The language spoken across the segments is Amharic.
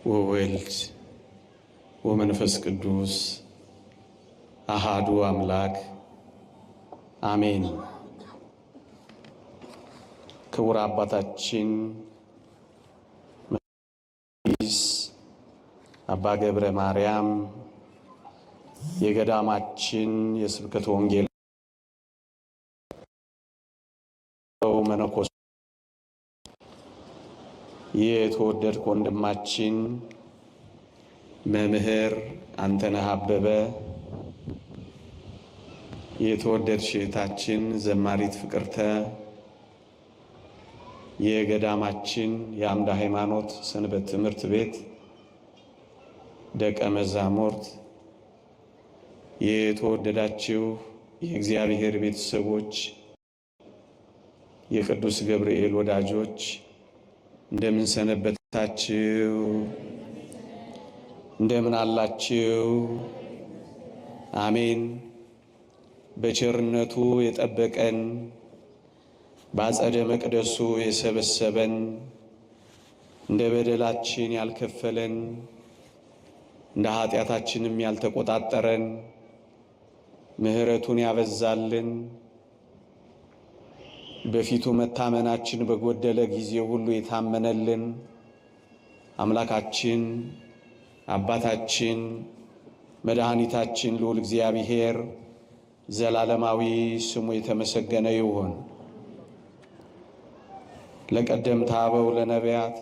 ወወልድ ወመንፈስ ቅዱስ አሃዱ አምላክ አሜን። ክቡር አባታችን አባ ገብረ ማርያም የገዳማችን የስብከተ ወንጌል መነኮስ፣ የተወደድክ ወንድማችን መምህር አንተነህ አበበ፣ የተወደድሽ እህታችን ዘማሪት ፍቅርተ፣ የገዳማችን የአምደ ሃይማኖት ሰንበት ትምህርት ቤት ደቀ መዛሙርት፣ የተወደዳችሁ የእግዚአብሔር ቤተሰቦች፣ የቅዱስ ገብርኤል ወዳጆች፣ እንደምን ሰነበታችሁ? እንደምን አላችሁ? አሜን። በቸርነቱ የጠበቀን፣ በአጸደ መቅደሱ የሰበሰበን፣ እንደ በደላችን ያልከፈለን፣ እንደ ኃጢአታችንም ያልተቆጣጠረን፣ ምሕረቱን ያበዛልን፣ በፊቱ መታመናችን በጎደለ ጊዜ ሁሉ የታመነልን አምላካችን፣ አባታችን፣ መድኃኒታችን ልዑል እግዚአብሔር ዘላለማዊ ስሙ የተመሰገነ ይሁን። ለቀደምት አበው ለነቢያት፣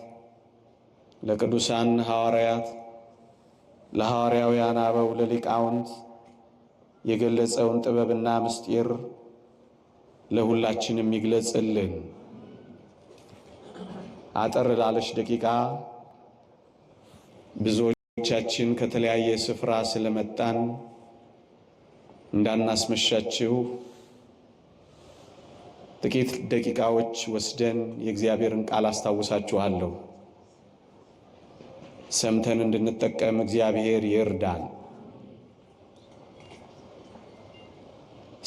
ለቅዱሳን ሐዋርያት፣ ለሐዋርያውያን አበው ለሊቃውንት የገለጸውን ጥበብና ምስጢር ለሁላችንም ይግለጽልን። አጠር ላለች ደቂቃ ብዙዎቻችን ከተለያየ ስፍራ ስለመጣን እንዳናስመሻችሁ ጥቂት ደቂቃዎች ወስደን የእግዚአብሔርን ቃል አስታውሳችኋለሁ። ሰምተን እንድንጠቀም እግዚአብሔር ይርዳን።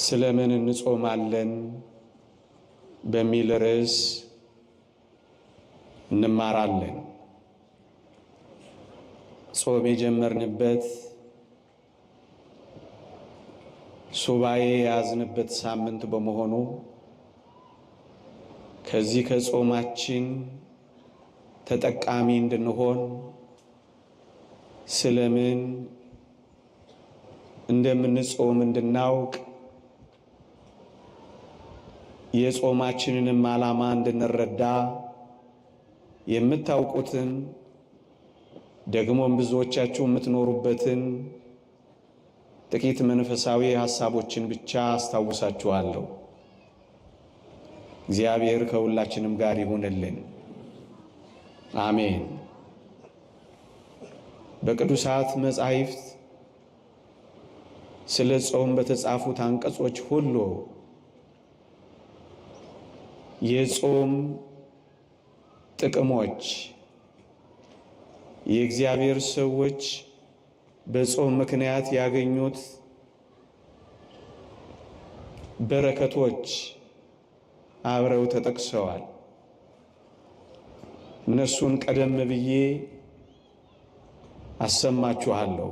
ስለምን እንጾማለን በሚል ርዕስ እንማራለን። ጾም የጀመርንበት፣ ሱባኤ የያዝንበት ሳምንት በመሆኑ ከዚህ ከጾማችን ተጠቃሚ እንድንሆን፣ ስለምን እንደምንጾም እንድናውቅ፣ የጾማችንንም ዓላማ እንድንረዳ፣ የምታውቁትን ደግሞም ብዙዎቻችሁ የምትኖሩበትን ጥቂት መንፈሳዊ ሐሳቦችን ብቻ አስታውሳችኋለሁ። እግዚአብሔር ከሁላችንም ጋር ይሁንልን። አሜን። በቅዱሳት መጻሕፍት ስለ ጾም በተጻፉት አንቀጾች ሁሉ የጾም ጥቅሞች፣ የእግዚአብሔር ሰዎች በጾም ምክንያት ያገኙት በረከቶች አብረው ተጠቅሰዋል። እነሱን ቀደም ብዬ አሰማችኋለሁ።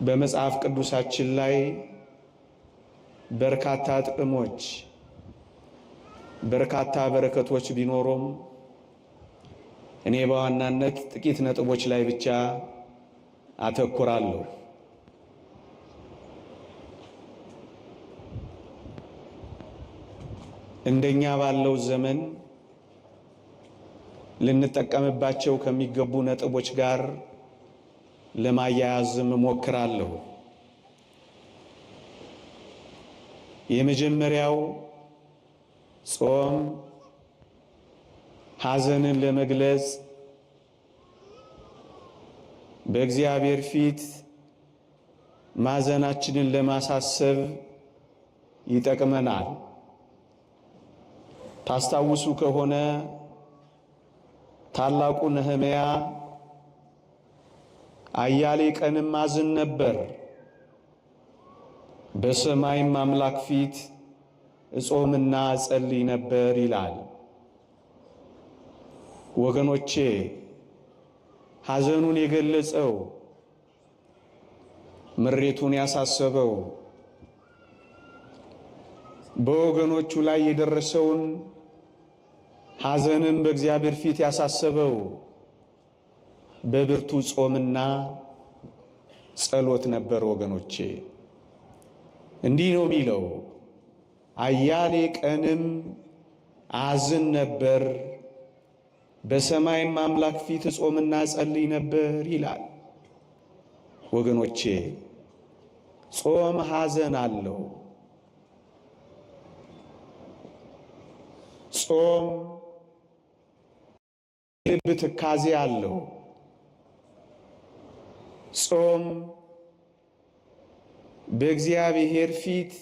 በመጽሐፍ ቅዱሳችን ላይ በርካታ ጥቅሞች፣ በርካታ በረከቶች ቢኖሩም እኔ በዋናነት ጥቂት ነጥቦች ላይ ብቻ አተኩራለሁ። እንደኛ ባለው ዘመን ልንጠቀምባቸው ከሚገቡ ነጥቦች ጋር ለማያያዝም እሞክራለሁ። የመጀመሪያው ጾም ሐዘንን ለመግለጽ፣ በእግዚአብሔር ፊት ማዘናችንን ለማሳሰብ ይጠቅመናል። ታስታውሱ ከሆነ ታላቁ ነህምያ አያሌ ቀንም አዝን ነበር፣ በሰማይም አምላክ ፊት እጾምና እጸልይ ነበር ይላል። ወገኖቼ ሐዘኑን የገለጸው፣ ምሬቱን ያሳሰበው፣ በወገኖቹ ላይ የደረሰውን ሐዘንም በእግዚአብሔር ፊት ያሳሰበው በብርቱ ጾምና ጸሎት ነበር። ወገኖቼ እንዲህ ነው የሚለው፣ አያሌ ቀንም አዝን ነበር፣ በሰማይም አምላክ ፊት ጾምና ጸልይ ነበር ይላል። ወገኖቼ ጾም ሐዘን አለው። ጾም ልብ ትካዜ አለው። ጾም በእግዚአብሔር ፊት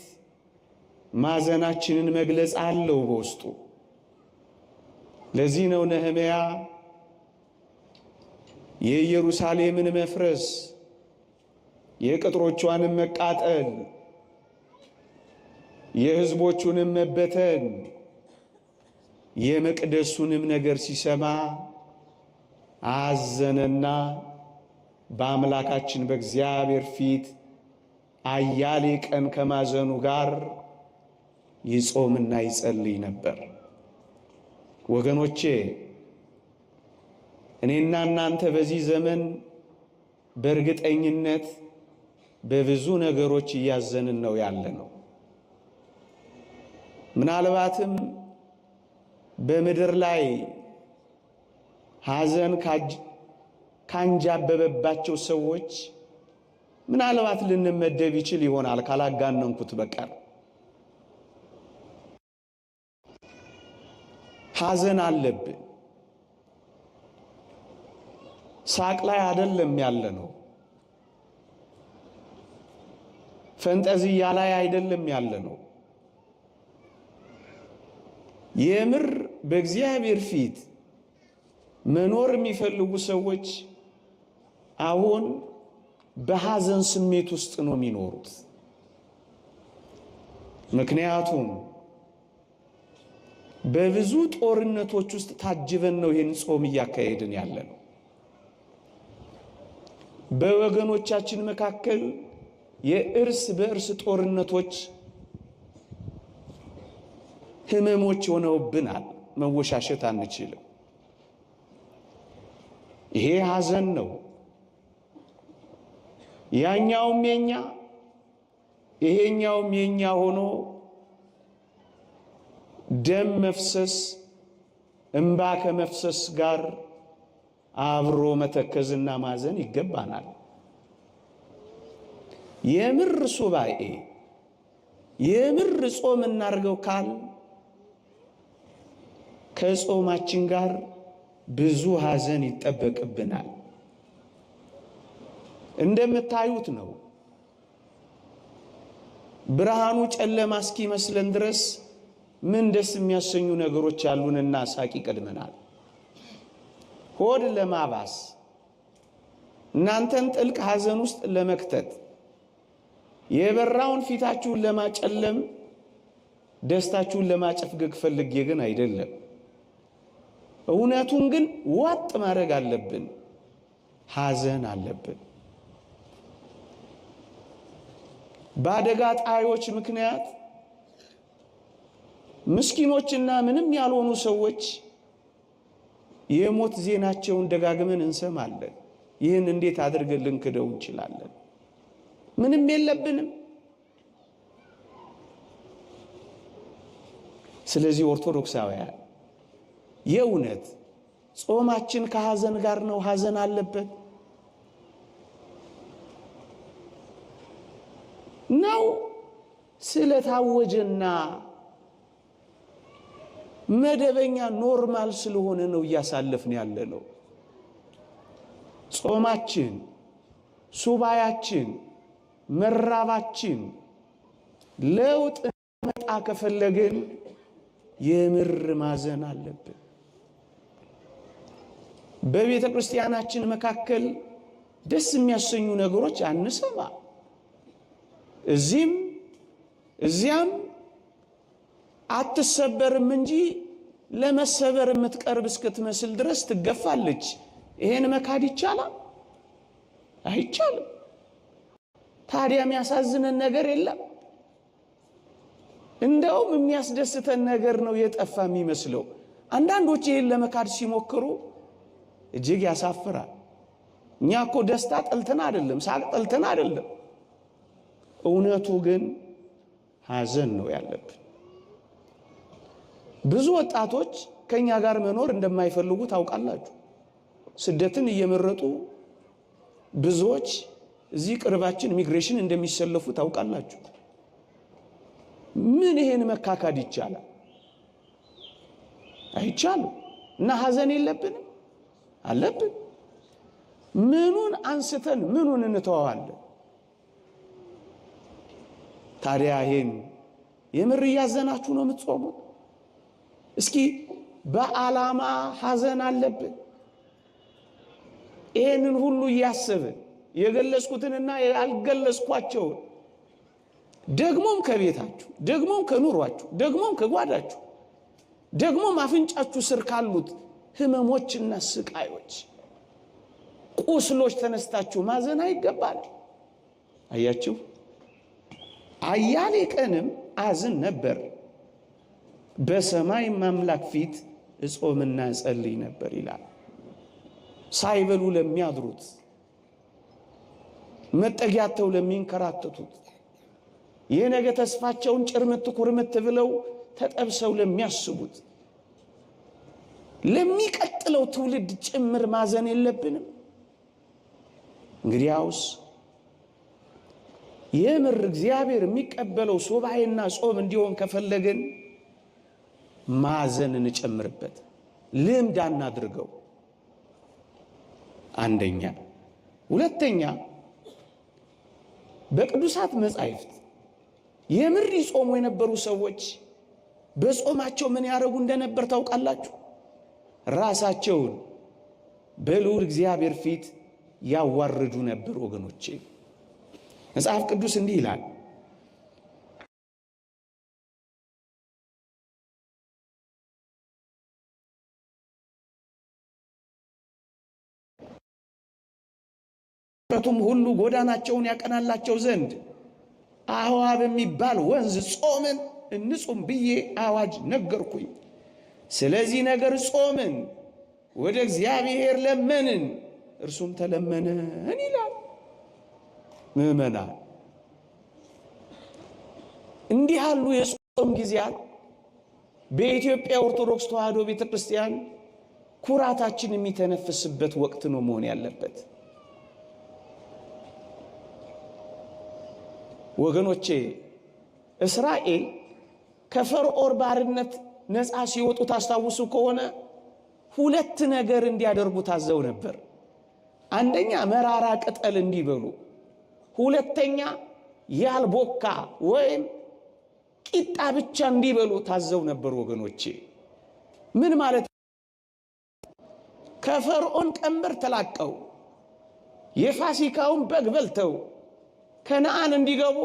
ማዘናችንን መግለጽ አለው በውስጡ። ለዚህ ነው ነህምያ የኢየሩሳሌምን መፍረስ የቅጥሮቿንም መቃጠል የሕዝቦቹንም መበተን የመቅደሱንም ነገር ሲሰማ አዘነና በአምላካችን በእግዚአብሔር ፊት አያሌ ቀን ከማዘኑ ጋር ይጾምና ይጸልይ ነበር። ወገኖቼ እኔና እናንተ በዚህ ዘመን በእርግጠኝነት በብዙ ነገሮች እያዘንን ነው ያለነው። ምናልባትም በምድር ላይ ሐዘን ካንጃበበባቸው ሰዎች ምናልባት ልንመደብ ይችል ይሆናል ካላጋነንኩት በቀር። ሐዘን አለብን። ሳቅ ላይ አይደለም ያለነው። ፈንጠዝያ ላይ አይደለም ያለነው። የምር በእግዚአብሔር ፊት መኖር የሚፈልጉ ሰዎች አሁን በሐዘን ስሜት ውስጥ ነው የሚኖሩት። ምክንያቱም በብዙ ጦርነቶች ውስጥ ታጅበን ነው ይህን ጾም እያካሄድን ያለ ነው። በወገኖቻችን መካከል የእርስ በእርስ ጦርነቶች ህመሞች ሆነውብናል። መወሻሸት አንችልም። ይሄ ሐዘን ነው። ያኛውም የኛ ይሄኛውም የኛ ሆኖ ደም መፍሰስ እምባ ከመፍሰስ ጋር አብሮ መተከዝና ማዘን ይገባናል። የምር ሱባኤ የምር ጾም እናርገው ካል ከጾማችን ጋር ብዙ ሐዘን ይጠበቅብናል። እንደምታዩት ነው። ብርሃኑ ጨለማ እስኪመስለን ድረስ ምን ደስ የሚያሰኙ ነገሮች ያሉንና ሳቅ ይቀድመናል። ሆድ ለማባስ እናንተን ጥልቅ ሐዘን ውስጥ ለመክተት የበራውን ፊታችሁን ለማጨለም ደስታችሁን ለማጨፍገግ ፈልጌ ግን አይደለም። እውነቱን ግን ዋጥ ማድረግ አለብን። ሐዘን አለብን። በአደጋ ጣዮች ምክንያት ምስኪኖችና ምንም ያልሆኑ ሰዎች የሞት ዜናቸውን ደጋግመን እንሰማለን። ይህን እንዴት አድርገን ልንክደው እንችላለን? ምንም የለብንም። ስለዚህ ኦርቶዶክሳውያን የእውነት ጾማችን ከሐዘን ጋር ነው። ሐዘን አለበት ነው ስለታወጀና መደበኛ normal ስለሆነ ነው እያሳለፍን ያለ ነው። ጾማችን፣ ሱባያችን፣ መራባችን ለውጥ መጣ ከፈለግን የምር ማዘን አለብን። በቤተ ክርስቲያናችን መካከል ደስ የሚያሰኙ ነገሮች አንሰማ። እዚህም እዚያም አትሰበርም እንጂ ለመሰበር የምትቀርብ እስክትመስል ድረስ ትገፋለች። ይሄን መካድ ይቻላል? አይቻልም። ታዲያ የሚያሳዝነን ነገር የለም። እንደውም የሚያስደስተን ነገር ነው የጠፋ የሚመስለው። አንዳንዶች ይህን ለመካድ ሲሞክሩ እጅግ ያሳፍራል። እኛ እኮ ደስታ ጠልተን አይደለም፣ ሳቅ ጠልተን አይደለም። እውነቱ ግን ሐዘን ነው ያለብን። ብዙ ወጣቶች ከኛ ጋር መኖር እንደማይፈልጉ ታውቃላችሁ። ስደትን እየመረጡ ብዙዎች እዚህ ቅርባችን ኢሚግሬሽን እንደሚሰለፉ ታውቃላችሁ። ምን ይሄን መካካድ ይቻላል? አይቻልም። እና ሐዘን የለብንም? አለብን። ምኑን አንስተን ምኑን እንተዋዋለን? ታዲያ ይሄን የምር እያዘናችሁ ነው የምትጾሙት? እስኪ በዓላማ ሐዘን አለብን። ይሄንን ሁሉ እያሰብን የገለጽኩትንና ያልገለጽኳቸውን ደግሞም ከቤታችሁ፣ ደግሞም ከኑሯችሁ፣ ደግሞም ከጓዳችሁ፣ ደግሞም አፍንጫችሁ ስር ካሉት ህመሞችና ስቃዮች፣ ቁስሎች ተነስታችሁ ማዘን አይገባል። አያችሁ፣ አያሌ ቀንም አዝን ነበር፣ በሰማይ አምላክ ፊት እጾምና እጸልይ ነበር ይላል። ሳይበሉ ለሚያድሩት፣ መጠጊያ አጥተው ለሚንከራተቱት፣ የነገ ተስፋቸውን ጭርምት ኩርምት ብለው ተጠብሰው ለሚያስቡት፣ ለሚቀጥለው ትውልድ ጭምር ማዘን የለብንም? እንግዲያውስ የምር እግዚአብሔር የሚቀበለው ሱባኤና ጾም እንዲሆን ከፈለግን ማዘን እንጨምርበት፣ ልምድ አናድርገው። አንደኛ። ሁለተኛ፣ በቅዱሳት መጻሕፍት የምር ይጾሙ የነበሩ ሰዎች በጾማቸው ምን ያደረጉ እንደነበር ታውቃላችሁ? ራሳቸውን በልዑል እግዚአብሔር ፊት ያዋርዱ ነበር። ወገኖቼ መጽሐፍ ቅዱስ እንዲህ ይላል፣ ቱም ሁሉ ጎዳናቸውን ያቀናላቸው ዘንድ አህዋ በሚባል ወንዝ ጾምን እንጹም ብዬ አዋጅ ነገርኩኝ። ስለዚህ ነገር ጾምን፣ ወደ እግዚአብሔር ለመንን፣ እርሱም ተለመነን ይላል። ምዕመናን እንዲህ ያሉ የጾም ጊዜያት በኢትዮጵያ ኦርቶዶክስ ተዋሕዶ ቤተ ክርስቲያን ኩራታችን የሚተነፍስበት ወቅት ነው መሆን ያለበት። ወገኖቼ እስራኤል ከፈርዖን ባርነት ነፃ ሲወጡ ታስታውሱ ከሆነ ሁለት ነገር እንዲያደርጉ ታዘው ነበር። አንደኛ መራራ ቅጠል እንዲበሉ፣ ሁለተኛ ያልቦካ ወይም ቂጣ ብቻ እንዲበሉ ታዘው ነበር። ወገኖቼ ምን ማለት ከፈርዖን ቀንበር ተላቀው የፋሲካውን በግ በልተው ከነአን እንዲገቡ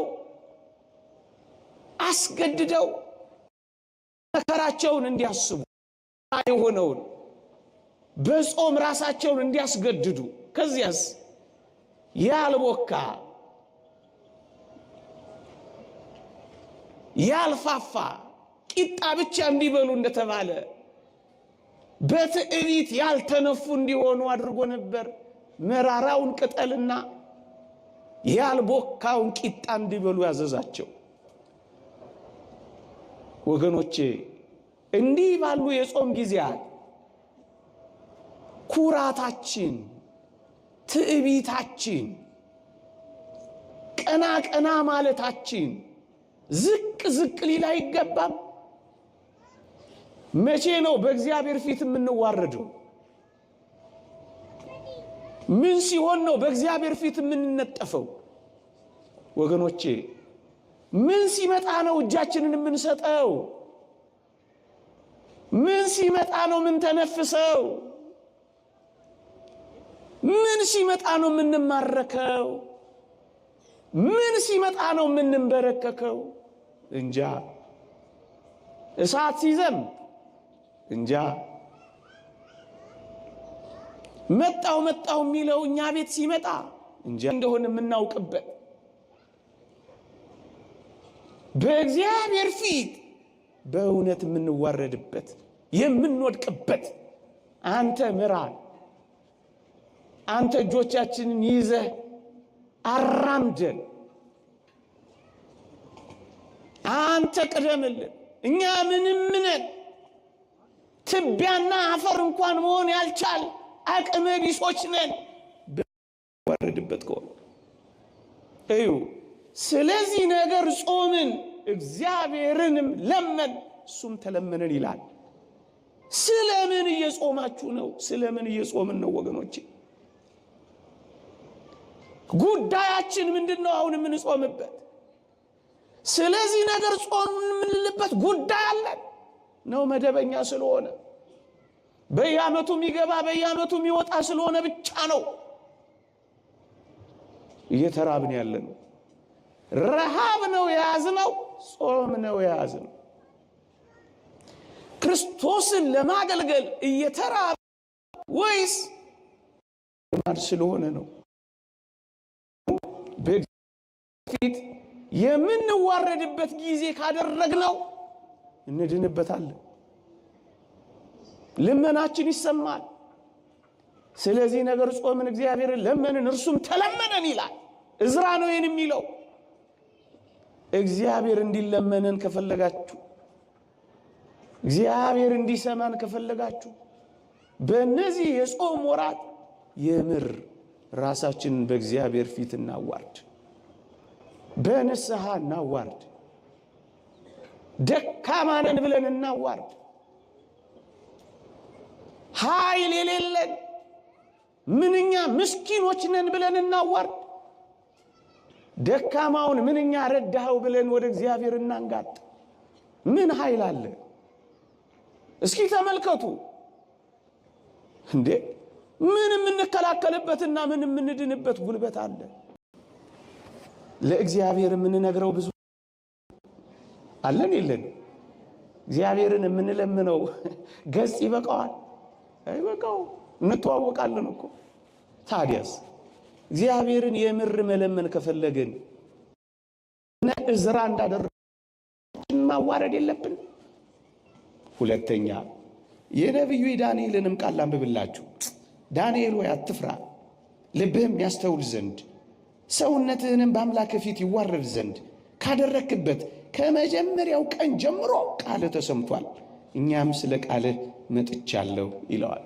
አስገድደው መከራቸውን እንዲያስቡ የሆነውን በጾም ራሳቸውን እንዲያስገድዱ፣ ከዚያስ ያልቦካ ያልፋፋ ቂጣ ብቻ እንዲበሉ እንደተባለ በትዕቢት ያልተነፉ እንዲሆኑ አድርጎ ነበር። መራራውን ቅጠልና ያልቦካውን ቂጣ እንዲበሉ ያዘዛቸው። ወገኖቼ እንዲህ ባሉ የጾም ጊዜያት ኩራታችን፣ ትዕቢታችን፣ ቀና ቀና ማለታችን ዝቅ ዝቅ ሊል አይገባም። መቼ ነው በእግዚአብሔር ፊት የምንዋረደው? ምን ሲሆን ነው በእግዚአብሔር ፊት የምንነጠፈው? ወገኖቼ ምን ሲመጣ ነው እጃችንን የምንሰጠው? ምን ሲመጣ ነው ምንተነፍሰው? ምን ሲመጣ ነው የምንማረከው? ምን ሲመጣ ነው የምንንበረከከው? እንጃ። እሳት ሲዘም እንጃ። መጣው መጣው የሚለው እኛ ቤት ሲመጣ እንጃ እንደሆነ የምናውቅበት በእግዚአብሔር ፊት በእውነት የምንዋረድበት የምንወድቅበት፣ አንተ ምራን፣ አንተ እጆቻችንን ይዘህ አራምደን፣ አንተ ቅደምልን። እኛ ምንም ነን፣ ትቢያና አፈር እንኳን መሆን ያልቻል አቅመ ቢሶች ነን። ዋረድበት ከሆነ እዩ። ስለዚህ ነገር ጾምን፣ እግዚአብሔርንም ለመን፣ እሱም ተለመነን ይላል። ስለምን እየጾማችሁ ነው? ስለምን እየጾምን ነው ወገኖቼ? ጉዳያችን ምንድን ነው? አሁን የምንጾምበት ስለዚህ ነገር ጾም የምንልበት ጉዳይ አለን ነው? መደበኛ ስለሆነ በየዓመቱ የሚገባ በየዓመቱ የሚወጣ ስለሆነ ብቻ ነው እየተራብን ያለ ነው። ረሃብ ነው የያዝነው፣ ጾም ነው የያዝነው። ክርስቶስን ለማገልገል እየተራብ ወይስ ስለሆነ ነው? በፊት የምንዋረድበት ጊዜ ካደረግነው እንድንበታለን። ልመናችን ይሰማል። ስለዚህ ነገር ጾምን፣ እግዚአብሔርን ለመንን፣ እርሱም ተለመነን ይላል። እዝራ ነው ይህን የሚለው። እግዚአብሔር እንዲለመነን ከፈለጋችሁ፣ እግዚአብሔር እንዲሰማን ከፈለጋችሁ በእነዚህ የጾም ወራት የምር ራሳችንን በእግዚአብሔር ፊት እናዋርድ፣ በንስሐ እናዋርድ፣ ደካማ ነን ብለን እናዋርድ። ኃይል የሌለን ምንኛ ምስኪኖች ነን ብለን እናዋርድ። ደካማውን ምንኛ ረዳኸው ብለን ወደ እግዚአብሔር እናንጋጥ። ምን ኃይል አለ? እስኪ ተመልከቱ እንዴ! ምን የምንከላከልበትና ምን የምንድንበት ጉልበት አለ? ለእግዚአብሔር የምንነግረው ብዙ አለን የለን? እግዚአብሔርን የምንለምነው ገጽ ይበቃዋል? አይበቃው። እንተዋወቃለን እኮ። ታዲያስ እግዚአብሔርን የምር መለመን ከፈለግን እነ እዝራ እንዳደረገ ማዋረድ የለብን። ሁለተኛ የነቢዩ ዳንኤልንም ቃል አንብብላችሁ። ዳንኤል ሆይ አትፍራ፣ ልብህም ያስተውል ዘንድ ሰውነትህንም በአምላክህ ፊት ይዋረድ ዘንድ ካደረክበት ከመጀመሪያው ቀን ጀምሮ ቃልህ ተሰምቷል፣ እኛም ስለ ቃልህ መጥቻለሁ ይለዋል።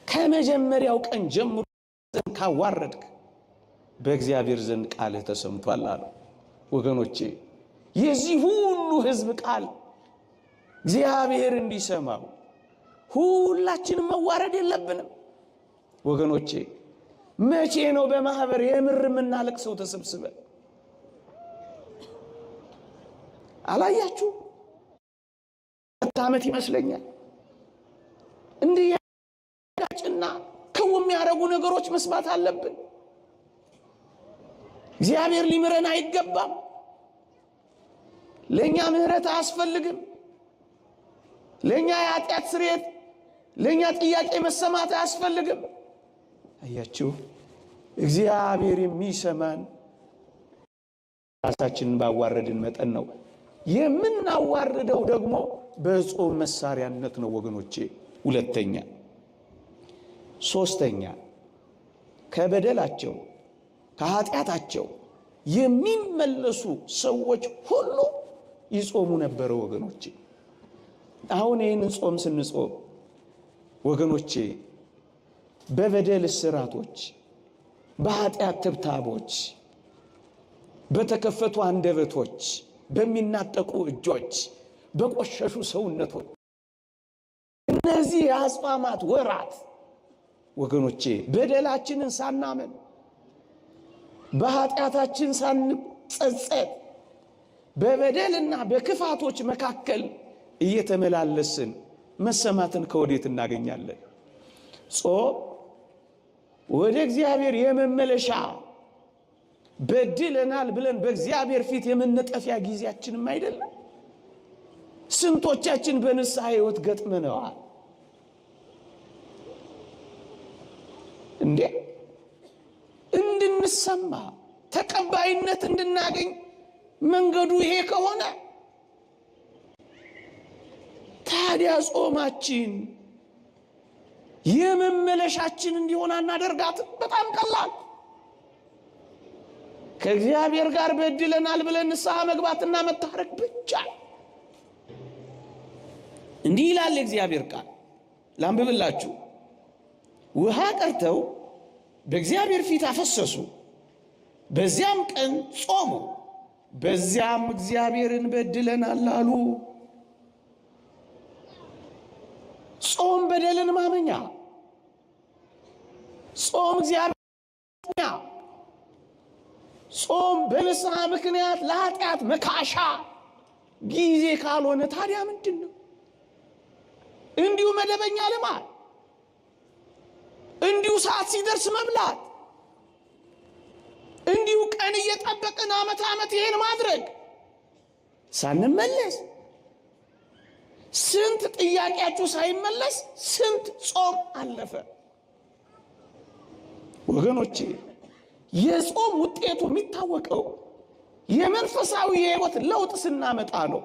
ከመጀመሪያው ቀን ጀምሮ ካዋረድክ በእግዚአብሔር ዘንድ ቃልህ ተሰምቷል አለው። ወገኖቼ የዚህ ሁሉ ሕዝብ ቃል እግዚአብሔር እንዲሰማው ሁላችንም መዋረድ የለብንም ወገኖቼ። መቼ ነው በማህበር የምር የምናለቅሰው ተሰብስበን? አላያችሁ? 2 ዓመት ይመስለኛል እንዲህ ያጭና ክው የሚያደርጉ ነገሮች መስማት አለብን። እግዚአብሔር ሊምረን አይገባም። ለኛ ምህረት አያስፈልግም። ለኛ የኃጢአት ስርየት፣ ለኛ ጥያቄ መሰማት አያስፈልግም። አያችሁ፣ እግዚአብሔር የሚሰማን ራሳችንን ባዋረድን መጠን ነው። የምናዋርደው ደግሞ በጾም መሳሪያነት ነው ወገኖቼ። ሁለተኛ ሶስተኛ፣ ከበደላቸው ከኃጢአታቸው የሚመለሱ ሰዎች ሁሉ ይጾሙ ነበረ ወገኖቼ። አሁን ይህንን ጾም ስንጾም ወገኖቼ በበደል እስራቶች፣ በኃጢአት ትብታቦች፣ በተከፈቱ አንደበቶች፣ በሚናጠቁ እጆች፣ በቆሸሹ ሰውነቶች እነዚህ የአጽዋማት ወራት ወገኖቼ በደላችንን ሳናምን በኃጢአታችን ሳንጸጸት በበደልና በክፋቶች መካከል እየተመላለስን መሰማትን ከወዴት እናገኛለን? ጾም ወደ እግዚአብሔር የመመለሻ በድለናል ብለን በእግዚአብሔር ፊት የመነጠፊያ ጊዜያችንም አይደለም። ስንቶቻችን በንስሐ ሕይወት ገጥመነዋል እንዴ? እንድንሰማ ተቀባይነት እንድናገኝ መንገዱ ይሄ ከሆነ ታዲያ ጾማችን የመመለሻችን እንዲሆን አናደርጋትም? በጣም ቀላል። ከእግዚአብሔር ጋር በድለናል ብለን ንስሐ መግባትና መታረቅ ብቻ። እንዲህ ይላል የእግዚአብሔር ቃል፣ ላንብብላችሁ። ውሃ ቀርተው በእግዚአብሔር ፊት አፈሰሱ፣ በዚያም ቀን ጾሙ፣ በዚያም እግዚአብሔርን በድለናል አሉ። ጾም በደልን ማመኛ፣ ጾም እግዚአብሔር፣ ጾም በንስሐ ምክንያት ለኃጢአት መካሻ ጊዜ ካልሆነ ታዲያ ምንድን ነው? እንዲሁ መደበኛ ልማድ፣ እንዲሁ ሰዓት ሲደርስ መብላት፣ እንዲሁ ቀን እየጠበቅን ዓመት ዓመት ይሄን ማድረግ ሳንመለስ፣ ስንት ጥያቄያችሁ ሳይመለስ ስንት ጾም አለፈ። ወገኖቼ፣ የጾም ውጤቱ የሚታወቀው የመንፈሳዊ የሕይወት ለውጥ ስናመጣ ነው።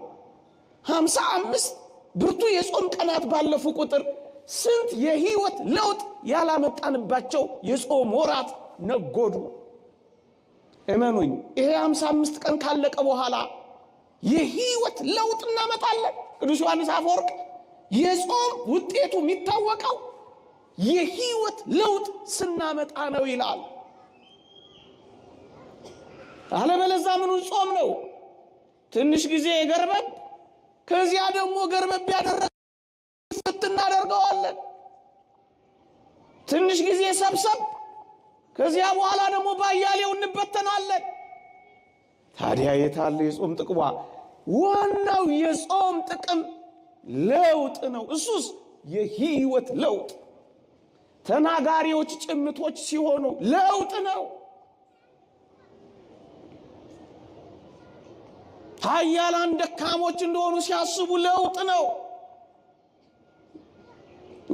55 ብርቱ የጾም ቀናት ባለፉ ቁጥር ስንት የሕይወት ለውጥ ያላመጣንባቸው የጾም ወራት ነጎዱ። እመኑኝ፣ ይሄ 55 ቀን ካለቀ በኋላ የሕይወት ለውጥ እናመጣለን። ቅዱስ ዮሐንስ አፈወርቅ የጾም ውጤቱ የሚታወቀው የሕይወት ለውጥ ስናመጣ ነው ይላል። አለበለዛ ምኑን ጾም ነው? ትንሽ ጊዜ ገርበብ፣ ከዚያ ደግሞ ገርበብ ያደረገ እናደርገዋለን። ትንሽ ጊዜ ሰብሰብ፣ ከዚያ በኋላ ደግሞ ባያሌው እንበተናለን። ታዲያ የታለ የጾም ጥቅሟ? ዋናው የጾም ጥቅም ለውጥ ነው። እሱስ የህይወት ለውጥ። ተናጋሪዎች ጭምቶች ሲሆኑ ለውጥ ነው። ኃያላን ደካሞች እንደሆኑ ሲያስቡ ለውጥ ነው።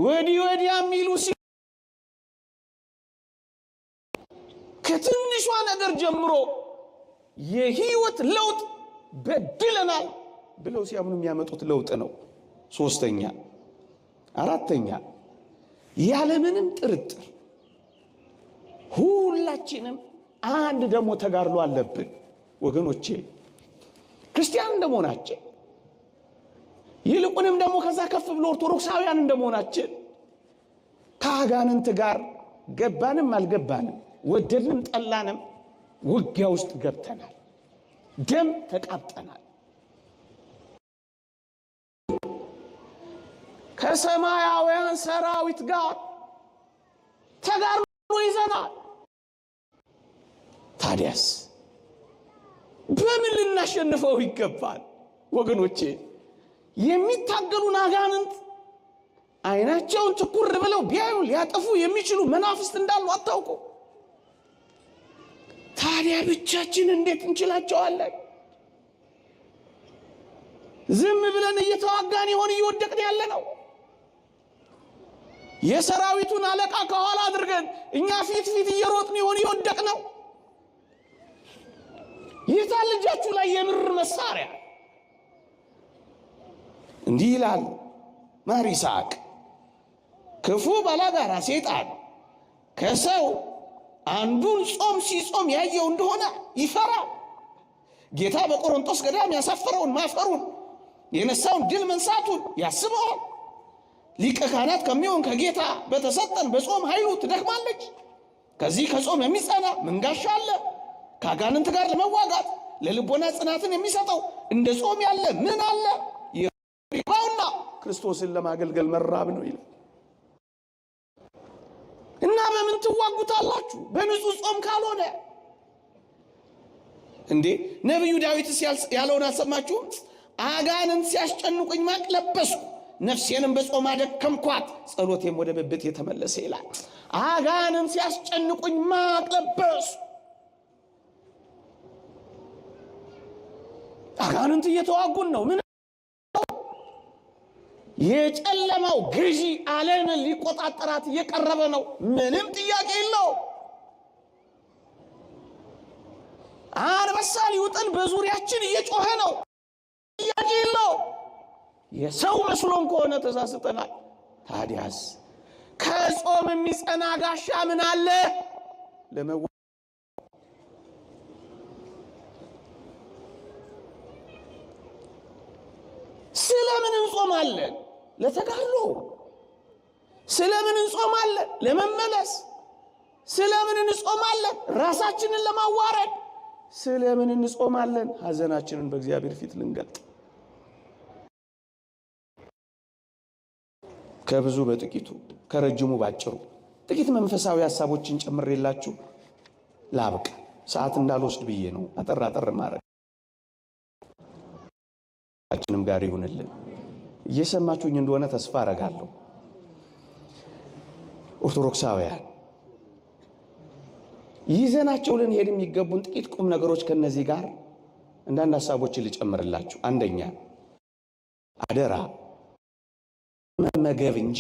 ወዲህ ወዲያ የሚሉ ከትንሿ ነገር ጀምሮ የህይወት ለውጥ በድለናል ብለው ሲያምኑ የሚያመጡት ለውጥ ነው። ሶስተኛ፣ አራተኛ፣ ያለምንም ጥርጥር ሁላችንም አንድ ደግሞ ተጋድሎ አለብን ወገኖቼ፣ ክርስቲያን እንደመሆናችን፣ ይልቁንም ደግሞ ከዛ ከፍ ብሎ ኦርቶዶክሳውያን እንደመሆናችን፣ ከአጋንንት ጋር ገባንም አልገባንም፣ ወደድንም ጠላንም ውጊያ ውስጥ ገብተናል። ደም ተቃብጠናል። ከሰማያውያን ሰራዊት ጋር ተጋድሎ ይዘናል። ታዲያስ በምን ልናሸንፈው ይገባል? ወገኖቼ፣ የሚታገሉን አጋንንት አይናቸውን ትኩር ብለው ቢያዩ ሊያጠፉ የሚችሉ መናፍስት እንዳሉ አታውቁ? ታዲያ ብቻችን እንዴት እንችላቸዋለን? ዝም ብለን እየተዋጋን ይሆን እየወደቅን ያለ ነው? የሰራዊቱን አለቃ ከኋላ አድርገን እኛ ፊት ፊት እየሮጥን ይሆን እየወደቅ ነው? የታል እጃችሁ ላይ የምር መሳሪያ? እንዲህ ይላል ማር ይስሐቅ፣ ክፉ ባላጋራ ሴጣን ከሰው አንዱን ጾም ሲጾም ያየው እንደሆነ ይፈራል። ጌታ በቆሮንቶስ ገዳም ያሳፈረውን ማፈሩን፣ የነሳውን ድል መንሳቱን ያስበዋል። ሊቀ ካህናት ከሚሆን ከጌታ በተሰጠን በጾም ኃይሉ ትደክማለች። ከዚህ ከጾም የሚጸና መንጋሻ አለ። ከአጋንንት ጋር ለመዋጋት ለልቦና ጽናትን የሚሰጠው እንደ ጾም ያለ ምን አለ? ይባውና ክርስቶስን ለማገልገል መራብ ነው ይላል። እና በምን ትዋጉታላችሁ? በንጹህ ጾም ካልሆነ። እንዴ ነቢዩ ዳዊትስ ያለውን አልሰማችሁም? አጋንንት ሲያስጨንቁኝ ማቅ ለበስኩ፣ ነፍሴንም በጾም አደከምኳት፣ ጸሎቴም ወደ ብብት የተመለሰ ይላል። አጋንንት ሲያስጨንቁኝ ማቅ ለበስኩ። አጋንንት እየተዋጉን ነው። ምን የጨለማው ገዢ ዓለምን ሊቆጣጠራት እየቀረበ ነው። ምንም ጥያቄ የለው። አንበሳ ሊውጠን በዙሪያችን እየጮኸ ነው። ጥያቄ የለው። የሰው መስሎን ከሆነ ተሳስተናል። ታዲያስ ከጾም የሚጸና ጋሻ ምን አለ? ስለምን እንጾማለን? ለተጋድሎ። ስለምን እንጾማለን? ለመመለስ። ስለምን እንጾማለን? ራሳችንን ለማዋረድ። ስለምን እንጾማለን? ሐዘናችንን በእግዚአብሔር ፊት ልንገልጥ። ከብዙ በጥቂቱ ከረጅሙ ባጭሩ ጥቂት መንፈሳዊ ሀሳቦችን ጨምሬላችሁ ላብቅ። ሰዓት እንዳልወስድ ብዬ ነው አጠር አጠር ማድረግ። ችንም ጋር ይሁንልን። እየሰማችሁኝ እንደሆነ ተስፋ አረጋለሁ። ኦርቶዶክሳውያን ይዘናቸው ልንሄድ የሚገቡን ጥቂት ቁም ነገሮች ከነዚህ ጋር አንዳንድ ሀሳቦችን ልጨምርላችሁ። አንደኛ አደራ መመገብ እንጂ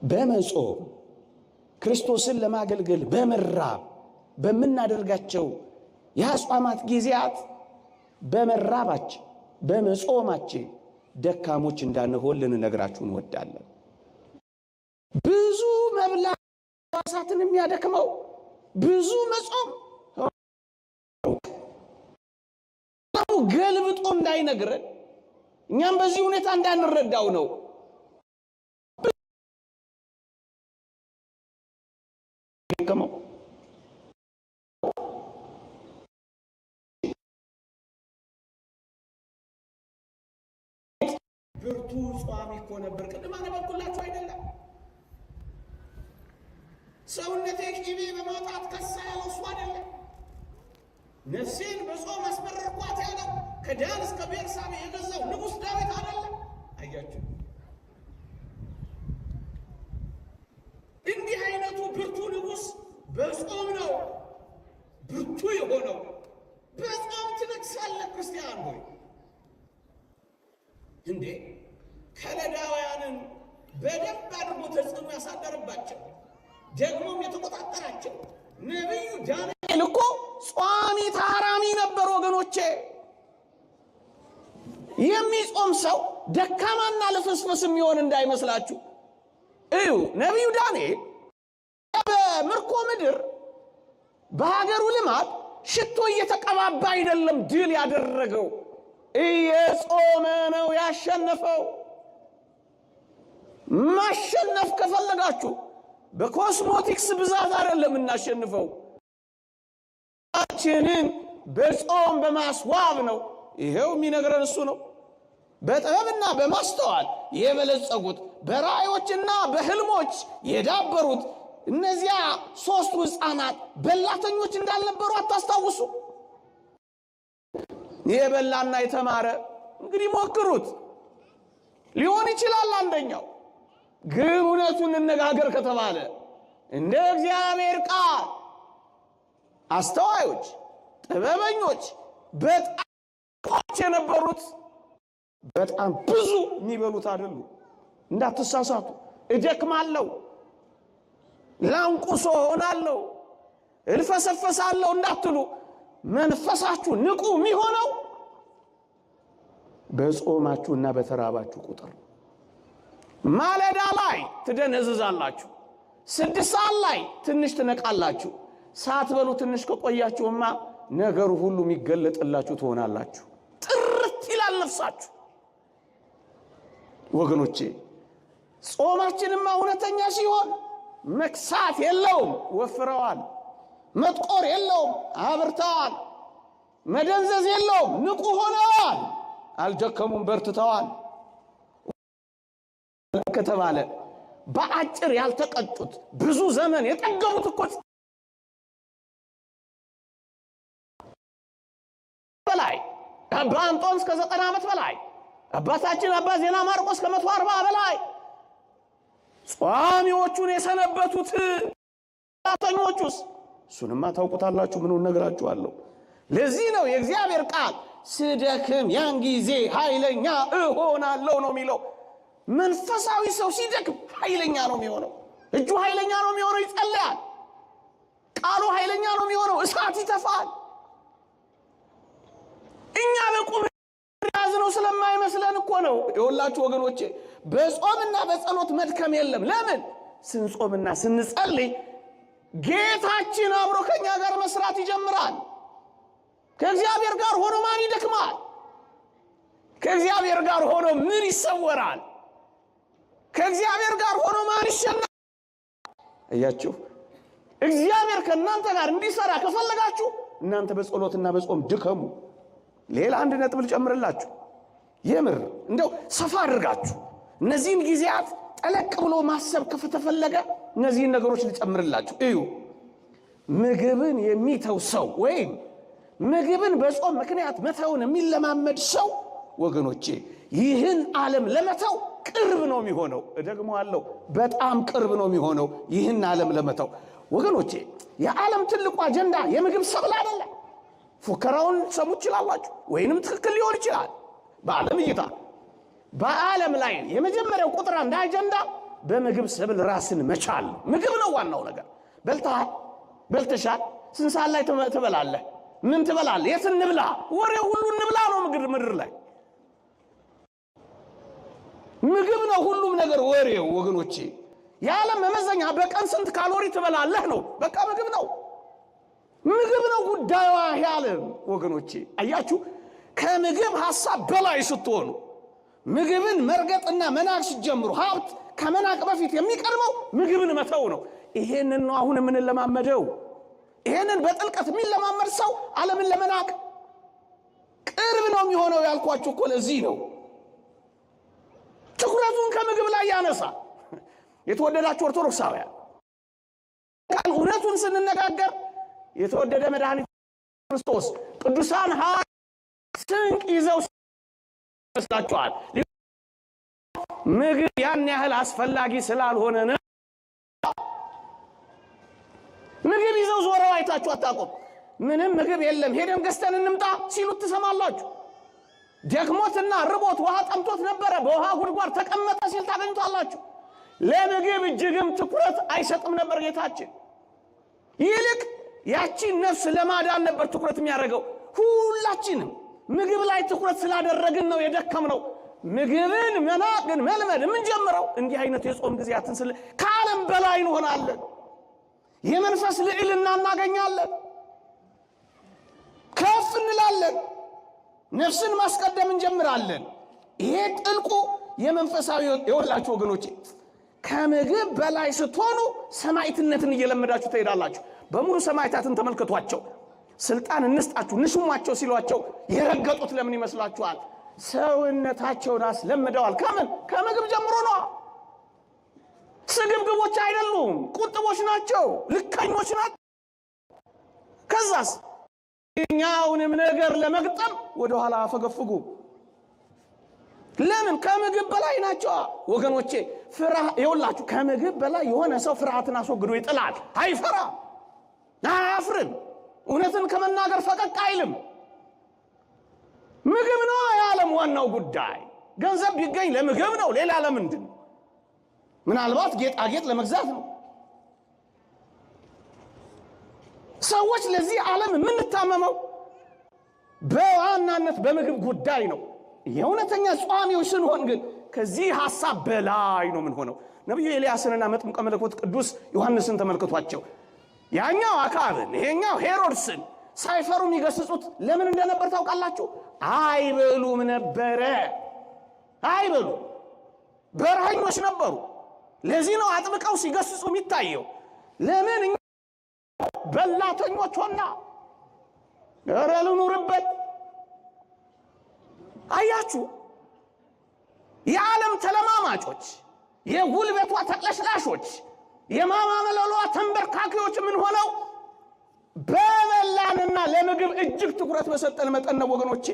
በመጾም ክርስቶስን ለማገልገል በመራብ በምናደርጋቸው የአጽዋማት ጊዜያት በመራባችን በመጾማችን ደካሞች እንዳንሆን ልንነግራችሁ እንወዳለን። ብዙ መብላት ሕዋሳትን የሚያደክመው ብዙ መጾም ገልብጦ እንዳይነግረን እኛም በዚህ ሁኔታ እንዳንረዳው ነው። ደከመው ብርቱ ጿሚ እኮ ነበር። ቅድም አነበብኩላችሁ አይደለም? ሰውነቴ ቅቤ በማውጣት ከሳ ያለው እሱ አይደለም። ነፍሴን በጾም አስመረርኳት ያለው ከዳን እስከ ቤርሳቤ የገዛው ንጉሥ ዳዊት አይደለም። አያችሁ፣ እንዲህ አይነቱ ብርቱ ንጉሥ በጾም ነው ብርቱ የሆነው። በጾም ትነግሳለህ ክርስቲያን ሆይ። እንዴ ከለዳውያንን በደንብ አድርጎ ተጽዕኖ ያሳደረባቸው ደግሞም የተቆጣጠራቸው ነቢዩ ዳንኤል እኮ ጿሚ ታራሚ ነበር ወገኖቼ። የሚጾም ሰው ደካማና ልፍስፍስ የሚሆን እንዳይመስላችሁ። እዩ፣ ነቢዩ ዳንኤል በምርኮ ምድር በሀገሩ ልማድ ሽቶ እየተቀባባ አይደለም ድል ያደረገው፣ እየጾመ ነው ያሸነፈው። ማሸነፍ ከፈለጋችሁ በኮስሞቲክስ ብዛት አይደለም እናሸንፈው፣ ችንን በጾም በማስዋብ ነው። ይሄው የሚነግረን እሱ ነው። በጥበብና በማስተዋል የበለጸጉት በራእዮችና በህልሞች የዳበሩት እነዚያ ሦስቱ ሕፃናት በላተኞች እንዳልነበሩ አታስታውሱ? የበላና የተማረ እንግዲህ ሞክሩት ሊሆን ይችላል። አንደኛው ግን እውነቱን እንነጋገር ከተባለ እንደ እግዚአብሔር ቃል አስተዋዮች፣ ጥበበኞች በጣም የነበሩት በጣም ብዙ የሚበሉት አይደሉ። እንዳትሳሳቱ። እደክማለሁ፣ ላንቁሶ ሆናለሁ፣ እልፈሰፈሳለሁ እንዳትሉ መንፈሳችሁ ንቁ የሚሆነው በጾማችሁና በተራባችሁ ቁጥር። ማለዳ ላይ ትደነዝዛላችሁ፣ 6 ሰዓት ላይ ትንሽ ትነቃላችሁ። ሳትበሉ ትንሽ ከቆያችሁማ ነገሩ ሁሉ የሚገለጥላችሁ ትሆናላችሁ። ጥርት ይላል ነፍሳችሁ። ወገኖቼ ጾማችንማ እውነተኛ ሲሆን መክሳት የለውም፣ ወፍረዋል። መጥቆር የለውም፣ አብርተዋል። መደንዘዝ የለውም፣ ንቁ ሆነዋል። አልደከሙም፣ በርትተዋል ከተባለ በአጭር ያልተቀጡት ብዙ ዘመን የጠገቡት እኮ አባ አንጦንስ ከ90 ዓመት በላይ፣ አባታችን አባ ዜና ማርቆስ ከ140 በላይ ጿሚዎቹን የሰነበቱት ተኞቹስ እሱንማ ታውቁታላችሁ። ምኑን ነግራችኋለሁ። ለዚህ ነው የእግዚአብሔር ቃል ስደክም ያን ጊዜ ኃይለኛ እሆናለሁ ነው የሚለው። መንፈሳዊ ሰው ሲደክም ኃይለኛ ነው የሚሆነው። እጁ ኃይለኛ ነው የሚሆነው፣ ይጸልያል። ቃሉ ኃይለኛ ነው የሚሆነው፣ እሳት ይተፋል። እኛ በቁም ያዝነው ስለማይመስለን እኮ ነው። የወላችሁ ወገኖቼ በጾምና በጸሎት መድከም የለም። ለምን? ስንጾምና ስንጸልይ ጌታችን አብሮ ከኛ ጋር መስራት ይጀምራል። ከእግዚአብሔር ጋር ሆኖ ማን ይደክማል? ከእግዚአብሔር ጋር ሆኖ ምን ይሰወራል? ከእግዚአብሔር ጋር ሆኖ ማን ይሸናል? እያችሁ እግዚአብሔር ከእናንተ ጋር እንዲሰራ ከፈለጋችሁ እናንተ በጸሎትና በጾም ድከሙ። ሌላ አንድ ነጥብ ልጨምርላችሁ። የምር እንደው ሰፋ አድርጋችሁ እነዚህን ጊዜያት ጠለቅ ብሎ ማሰብ ከተፈለገ እነዚህን ነገሮች ልጨምርላችሁ። እዩ፣ ምግብን የሚተው ሰው ወይም ምግብን በጾም ምክንያት መተውን የሚለማመድ ሰው ወገኖቼ ይህን ዓለም ለመተው ቅርብ ነው የሚሆነው። እደግመዋለሁ፣ በጣም ቅርብ ነው የሚሆነው ይህን ዓለም ለመተው። ወገኖቼ የዓለም ትልቁ አጀንዳ የምግብ ሰብል አይደለም። ፉከራውን ሰሙ ትችላላችሁ፣ ወይንም ትክክል ሊሆን ይችላል በዓለም እይታ። በዓለም ላይ የመጀመሪያው ቁጥር አንድ አጀንዳ በምግብ ሰብል ራስን መቻል። ምግብ ነው ዋናው ነገር። በልተሃል፣ በልተሻል፣ ስንት ሰዓት ላይ ትበላለህ? ምን ትበላለህ? የት እንብላ? ወሬው ሁሉ እንብላ ነው። ምግብ ምድር ላይ ምግብ ነው ሁሉም ነገር ወሬው ወገኖቼ። የዓለም መመዘኛ በቀን ስንት ካሎሪ ትበላለህ ነው። በቃ ምግብ ነው፣ ምግብ ነው ጉዳዩ የዓለም ወገኖቼ። አያችሁ፣ ከምግብ ሐሳብ በላይ ስትሆኑ ምግብን መርገጥና መናቅ ሲጀምሩ፣ ሀብት ከመናቅ በፊት የሚቀድመው ምግብን መተው ነው። ይሄንን ነው አሁን የምንለማመደው። ይሄንን በጥልቀት የሚለማመድ ሰው ዓለምን ለመናቅ ቅርብ ነው የሚሆነው። ያልኳችሁ እኮ ለዚህ ነው። ትኩረቱን ከምግብ ላይ ያነሳ። የተወደዳችሁ ኦርቶዶክሳውያን ቃል እውነቱን ስንነጋገር የተወደደ መድኃኒት ክርስቶስ ቅዱሳን ሐዋርያት ስንቅ ይዘው ይመስላችኋል? ምግብ ያን ያህል አስፈላጊ ስላልሆነ ነው። ምግብ ይዘው ዞረው አይታችሁ አታውቁም። ምንም ምግብ የለም ሄደን ገዝተን እንምጣ ሲሉት ትሰማላችሁ። ደክሞትና ርቦት ውሃ ጠምቶት ነበረ፣ በውሃ ጉድጓድ ተቀመጠ ሲል ታገኙታላችሁ። ለምግብ እጅግም ትኩረት አይሰጥም ነበር ጌታችን። ይልቅ ያቺን ነፍስ ለማዳን ነበር ትኩረት የሚያደርገው። ሁላችንም ምግብ ላይ ትኩረት ስላደረግን ነው የደከምነው። ምግብን መናቅን መልመድ የምንጀምረው እንዲህ አይነት የጾም ጊዜያትን ስለ ከዓለም በላይ እንሆናለን። የመንፈስ ልዕልና እናገኛለን። ከፍ እንላለን። ነፍስን ማስቀደም እንጀምራለን። ይሄ ጥልቁ የመንፈሳዊ የወላችሁ ወገኖቼ፣ ከምግብ በላይ ስትሆኑ ሰማዕትነትን እየለመዳችሁ ትሄዳላችሁ። በሙሉ ሰማዕታትን ተመልከቷቸው። ስልጣን እንስጣችሁ ንሹሟቸው ሲሏቸው የረገጡት ለምን ይመስላችኋል? ሰውነታቸውን አስለምደዋል። ከምን ከምግብ ጀምሮ ነው። ስግብግቦች አይደሉም፣ ቁጥቦች ናቸው፣ ልከኞች ናቸው። ከዛስ የኛውንም ነገር ለመግጠም ወደኋላ አፈገፍጉ። ለምን? ከምግብ በላይ ናቸው ወገኖቼ። ይኸውላችሁ ከምግብ በላይ የሆነ ሰው ፍርሃትን አስወግዶ ይጥላል። አይፈራም፣ አያፍርም፣ እውነትን ከመናገር ፈቀቅ አይልም። ምግብ ነው የዓለም ዋናው ጉዳይ። ገንዘብ ቢገኝ ለምግብ ነው፣ ሌላ ለምንድን ነው? ምናልባት ጌጣጌጥ ለመግዛት ነው። ሰዎች ለዚህ ዓለም የምንታመመው በዋናነት በምግብ ጉዳይ ነው። የእውነተኛ ጿሚዎች ስንሆን ግን ከዚህ ሐሳብ በላይ ነው የምንሆነው። ነቢዩ ኤልያስንና መጥምቀ መለኮት ቅዱስ ዮሐንስን ተመልክቷቸው። ያኛው አክዓብን ይሄኛው ሄሮድስን ሳይፈሩ የሚገስጹት ለምን እንደነበር ታውቃላችሁ? አይበሉም ነበረ። አይበሉ በረሃኞች ነበሩ። ለዚህ ነው አጥብቀው ሲገስጹ የሚታየው። ለምን እኛ በላተኞች ሆና ኧረ ልኑርበት። አያችሁ፣ የዓለም ተለማማጮች፣ የጉልበቷ ተቅለሽላሾች፣ የማማመለሏ ተንበርካኪዎች የምንሆነው በበላንና ለምግብ እጅግ ትኩረት በሰጠን መጠን ነው ወገኖቼ።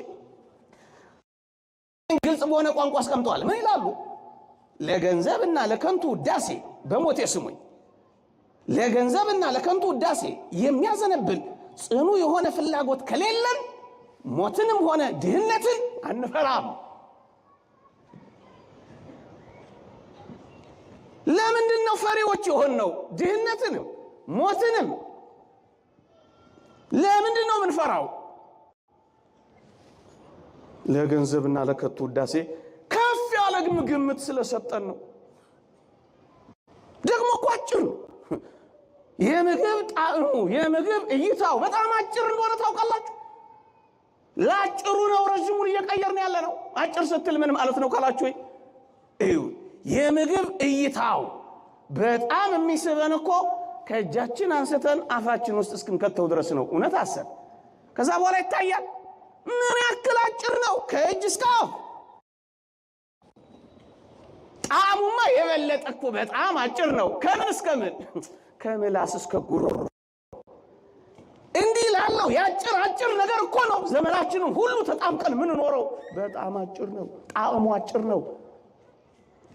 ግልጽ በሆነ ቋንቋ አስቀምጠዋል። ምን ይላሉ? ለገንዘብና ለከንቱ ውዳሴ በሞቴ ስሙኝ፣ ለገንዘብና ለከንቱ ውዳሴ የሚያዘነብል ጽኑ የሆነ ፍላጎት ከሌለን ሞትንም ሆነ ድህነትን አንፈራም። ለምንድን ነው ፈሪዎች የሆንነው? ድህነትንም ሞትንም ለምንድን ነው የምንፈራው? ለገንዘብና ለከንቱ ውዳሴ ከፍ ያለ ግምት ስለሰጠን ነው። ደግሞ እኮ አጭር ነው። የምግብ ጣዕሙ የምግብ እይታው በጣም አጭር እንደሆነ ታውቃላችሁ። ለአጭሩ ነው ረዥሙን እየቀየርን ያለ ነው። አጭር ስትል ምን ማለት ነው ካላችሁ፣ እዩ የምግብ እይታው በጣም የሚስበን እኮ ከእጃችን አንስተን አፋችን ውስጥ እስክንከተው ድረስ ነው። እውነት አሰብ ከዛ በኋላ ይታያል ምን ያክል አጭር ነው ከእጅ እስከ አፍ። ጣዕሙማ የበለጠ እኮ በጣም አጭር ነው። ከምን እስከ ምን? ከምላስ እስከ ጉሮሮ። እንዲህ ላለው የአጭር አጭር ነገር እኮ ነው ዘመናችንን ሁሉ ተጣብቀን ምንኖረው። በጣም አጭር ነው። ጣዕሙ አጭር ነው።